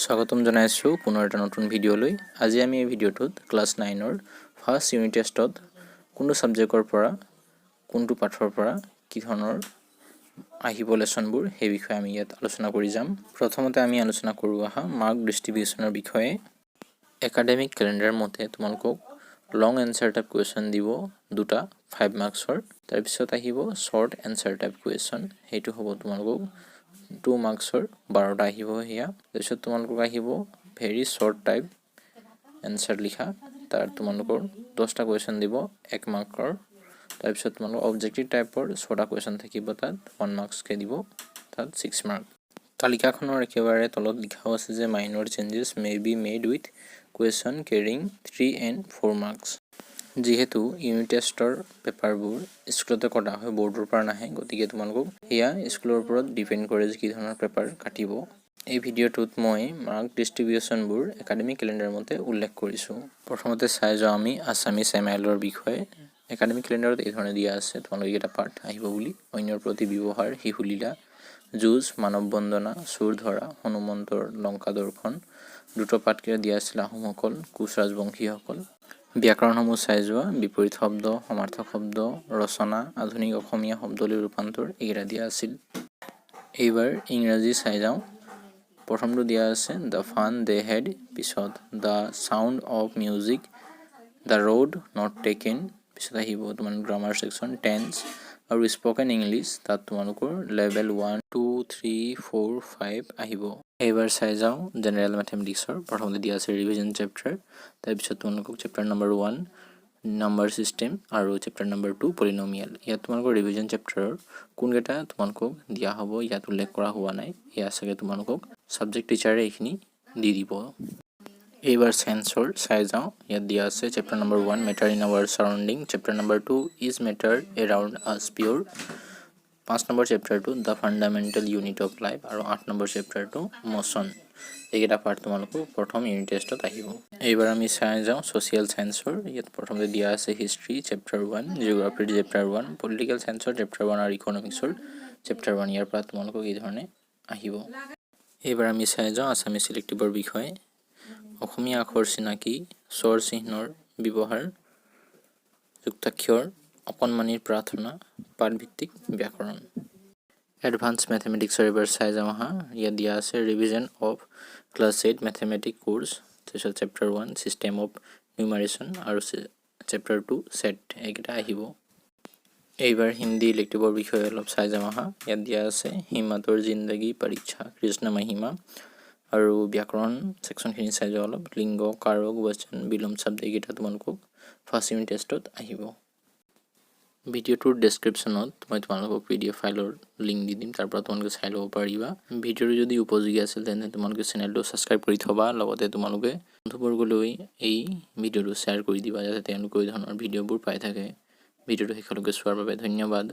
স্বাগতম জনাইছোঁ পুনৰ এটা নতুন ভিডিঅ'লৈ। আজি আমি এই ভিডিঅ'টোত ক্লাছ 9ৰ ফাৰ্ষ্ট ইউনিট টেষ্টত কোনটো ছাবজেক্টৰ পৰা, কোনটো পাঠৰ পৰা কি ধৰণৰ আহিব লেচনবোৰ, সেই বিষয়ে আমি ইয়াত আলোচনা কৰি যাম। প্ৰথমতে আমি আলোচনা কৰোঁ আহা মাৰ্ক ডিষ্ট্ৰিবিউশ্যনৰ বিষয়ে। একাডেমিক কেলেণ্ডাৰ মতে তোমালোকক লং এনচাৰ টাইপ কুৱেশ্যন দিব দুটা 5 মাৰ্কছৰ। তাৰপিছত আহিব শ্বৰ্ট এনচাৰ টাইপ কুৱেশ্যন, সেইটো হ'ব তোমালোকক 2 মাৰ্কছৰ, 12টা আহিব সেয়া। তাৰপিছত তোমালোকক আহিব ভেৰি শ্বৰ্ট টাইপ এনচাৰ লিখা, তাৰ তোমালোকৰ 10টা কুৱেশ্যন দিব 1 মাৰ্কৰ। তাৰপিছত তোমালোকৰ অবজেক্টিভ টাইপৰ ছটা কুৱেশ্যন থাকিব, তাত 1 মাৰ্কছকৈ দিব, তাত 6 মাৰ্ক। তালিকাখনৰ একেবাৰে তলত লিখাও আছে যে minor changes may be made with question carrying 3 and 4 marks। যিহেতু ইউনিট টেষ্টৰ পেপাৰবোৰ স্কুলতে কটা হয়, বৰ্ডৰ পৰা নাহে, গতিকে তোমালোকক সেয়া স্কুলৰ ওপৰত ডিপেণ্ড কৰে যে কি ধৰণৰ পেপাৰ কাটিব। এই ভিডিঅ'টোত মই মাৰ্ক ডিষ্ট্ৰিবিউশ্যনবোৰ একাডেমিক কেলেণ্ডাৰ মতে উল্লেখ কৰিছোঁ। প্ৰথমতে চাই যাওঁ আমি আছামিছ এমআইএলৰ বিষয়ে। একাডেমিক কেলেণ্ডাৰত এই ধৰণে দিয়া আছে তোমালোক এইকেইটা পাঠ আহিব বুলি: অন্যৰ প্ৰতি ব্যৱহাৰ, শিশুলীলা, যুঁজ, মানৱ বন্দনা, চোৰ ধৰা, হনুমন্তৰ লংকা দৰ্শন। দুটা পাঠকেইটা দিয়া আছিল আহোমসকল, কোচ ৰাজবংশীসকল। ব্যাকৰণসমূহ চাই যোৱা: বিপৰীত শব্দ, সমাৰ্থক শব্দ, ৰচনা, আধুনিক অসমীয়া শব্দলৈ ৰূপান্তৰ, এইকেইটা দিয়া আছিল। এইবাৰ ইংৰাজী চাই যাওঁ। প্ৰথমটো দিয়া আছে "the fun they head", পিছত "The Sound of Music", "The Road Not Taken"। পিছত আহিব তোমাৰ গ্ৰামাৰ ছেকশ্যন, টেন্স আৰু স্পকেন ইংলিছ। তাত তোমালোকৰ লেভেল 1, 2, 3, 4, 5 আহিব। এইবাৰ চাই যাওঁ জেনেৰেল মেথমেটিক্সৰ। প্ৰথমতে দিয়া আছে ৰিভিজন চেপ্টাৰ, তাৰপিছত তোমালোকক চেপ্টাৰ নম্বৰ 1 নাম্বাৰ ছিষ্টেম আৰু চেপ্টাৰ নম্বৰ 2 পলিনমিয়েল। ইয়াত তোমালোকৰ ৰিভিজন চেপ্টাৰৰ কোনকেইটা তোমালোকক দিয়া হ'ব, ইয়াত উল্লেখ কৰা হোৱা নাই। এয়া চাগে তোমালোকক ছাবজেক্ট টিচাৰে এইখিনি দি দিব। এইবাৰ চায়েন্সৰ চাই যাওঁ। ইয়াত দিয়া আছে chapter number 1, "Matter in Our Surrounding", chapter number 2, "Is Matter Around Us Pure?", 5 number চেপ্টাৰটো "The Fundamental Unit of Life" আৰু 8 নম্বৰ চেপ্টাৰটো ম'চন। এইকেইটা পাৰ্ট তোমালোকৰ প্ৰথম ইউনিট টেষ্টত আহিব। এইবাৰ আমি চাই যাওঁ ছ'চিয়েল চায়েন্সৰ। ইয়াত প্ৰথমতে দিয়া আছে হিষ্ট্ৰী চেপ্টাৰ 1, জিঅ'গ্ৰাফিৰ চেপ্টাৰ 1, পলিটিকেল চায়েন্সৰ চেপ্টাৰ 1 আৰু ইকনমিক্সৰ চেপ্টাৰ 1। ইয়াৰ পৰা তোমালোকক এই ধৰণে আহিব। এইবাৰ আমি চাই যাওঁ আছামিছ ইলেক্টিভৰ বিষয়ে। অসমীয়া আখৰ চিনাকি, স্বৰ চিহ্নৰ ব্যৱহাৰ, যুক্তাক্ষৰ, অকণমানিৰ প্ৰাৰ্থনা, পাঠভিত্তিক ব্যাকৰণ। এডভান্স মেথমেটিক্সৰ এইবাৰ চাই যাওঁ আহা। ইয়াত দিয়া আছে revision of class 8 mathematic course, তাৰপিছত চেপ্টাৰ 1 চিষ্টেম অফ নিউমাৰেশ্যন আৰু চেপ্টাৰ 2 ছেট, এইকেইটা আহিব। এইবাৰ হিন্দী ইলেক্টিভৰ বিষয়ে অলপ চাই যাওঁ আহা। ইয়াত দিয়া আছে হিম্মত ঔৰ জিন্দগী, পৰীক্ষা, কৃষ্ণ মহিমা আৰু ব্যাকৰণ ছেকশ্যনখিনি চাই যাওঁ অলপ। লিংগ, কাৰক, বচন, বিলোম শব্দ, এইকেইটা তোমালোকক ফাৰ্ষ্ট ইউনিট টেষ্টত আহিব। ভিডিঅ'টোৰ ডেছক্ৰিপশ্যনত মই তোমালোকক পিডিএফ ফাইলৰ লিংক দি দিম, তাৰ পৰা তোমালোকে চাই ল'ব পাৰিবা। ভিডিঅ'টো যদি উপযোগী আছিল, তেন্তে তোমালোকে চেনেলটো ছাবস্ক্ৰাইব কৰি থ'বা। লগতে তোমালোকে বন্ধুবৰ্গলৈ এই ভিডিঅ'টো শ্বেয়াৰ কৰি দিবা, যাতে তেওঁলোকে এই ধৰণৰ ভিডিঅ'বোৰ পাই থাকে। ভিডিঅ'টো শেষলৈকে চোৱাৰ বাবে ধন্যবাদ।